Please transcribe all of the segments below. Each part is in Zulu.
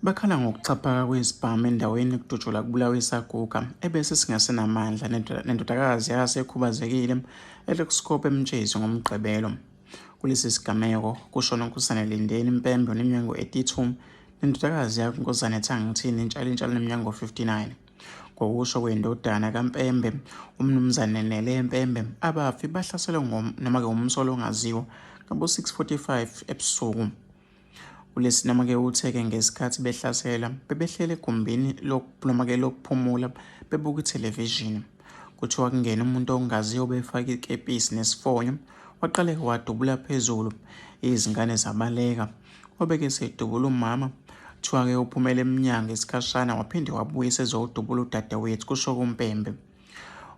Bakhala ngokuxhaphaka kwezibhamu endaweni kudutshulwa kubulawa isaguga ebese singasenamandla nendodakazi yaso ekhubazekile eLuxcorp eMtshezi ngoMgqibelo. Kulesi sigameko kushone uNkosazana Lindeni Mpembe oneminyaka engu-82 nendodakazi yakhe uNkosazana Thangithini Ntshalintshali oneminyaka engu-59. Ngokusho kwendodana kaMpembe, uMnumzane Nele Mpembe, abafi bahlaselwe noma-ke umsolwa ongaziwa ngabo-6:45 ebusuku. Kulesi noma-ke uthe-ke ngesikhathi behlasela bebehleli egumbini noma-ke lokuphumula bebuka ithelevishini. Kuthiwa kungena umuntu ongaziwa obefake ikepisi nesifonyo waqale wadubula phezulu izingane zabaleka. Wabe-ke esedubula umama. Kuthiwa-ke uphumele emnyango isikhashana waphinde wabuya esezodubula udadewethu, kusho kuMpembe.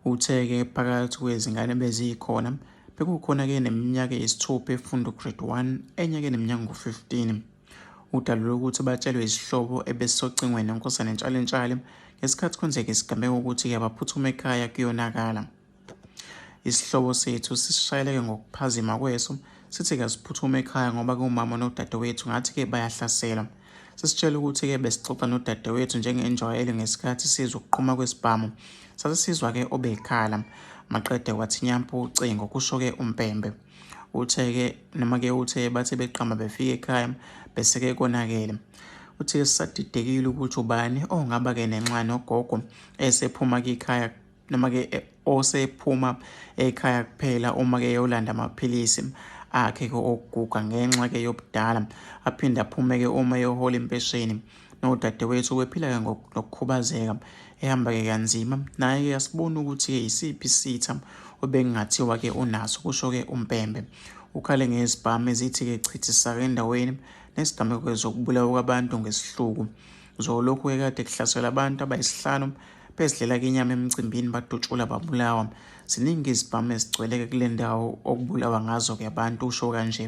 Uthe-ke phakathi kwezingane bezikhona bekukhona-ke neminyaka eyisithupha efunda uGrade 1 enye-ke neminyaka engu-15. Udalule ukuthi batshelwe isihlobo ebesisocingweni noNkosazana Ntshalintshali ngesikhathi kwenzeka isigameko ukuthi-ke abaphuthume ekhaya kuyonakala. Isihlobo sethu sisishayeleke ngokuphazima kweso sithi kasiphuthume ekhaya ngoba ke umama nodadewethu ngathi-ke bayahlasela. Sisitshela ukuthi-ke besixoxa nodadewethu njengenjwayelo ngesikhathi sizwa ukuqhuma kwesibhamu. Sase sizwa-ke obekhala. Maqede kwathi nyampu ucingo, kusho-ke uMpembe. Uthe-ke noma-ke uthe bathe beqamba befika ekhaya bese-ke konakele. Uthe sisadidekile ukuthi ubani ongaba-ke nenxa nogogo esephuma-ke ikhaya noma-ke osephuma ekhaya kuphela uma-ke eyolanda amaphilisi akhe-ke okuguga ngenxa-ke yobudala aphinde aphume-ke uma eyohola impesheni nodadewethu ubephila-ke nokukhubazeka ehamba-ke kanzima naye-ke asiboni ukuthi-ke yisiphi isitha obekungathiwa-ke unaso kusho-ke uMpembe. Ukhale ngezibhamu ezithi-ke chithisaka endaweni nesigameko zokubulawa kwabantu ngesihluku. Zolokhu-ke kade kuhlaselwa abantu abayisihlanu bezidlela ke inyama emcimbini badutshula babulawa. Ziningi izibhamu ezigcwele-ke kule ndawo okubulawa ngazo-ke abantu, usho kanje.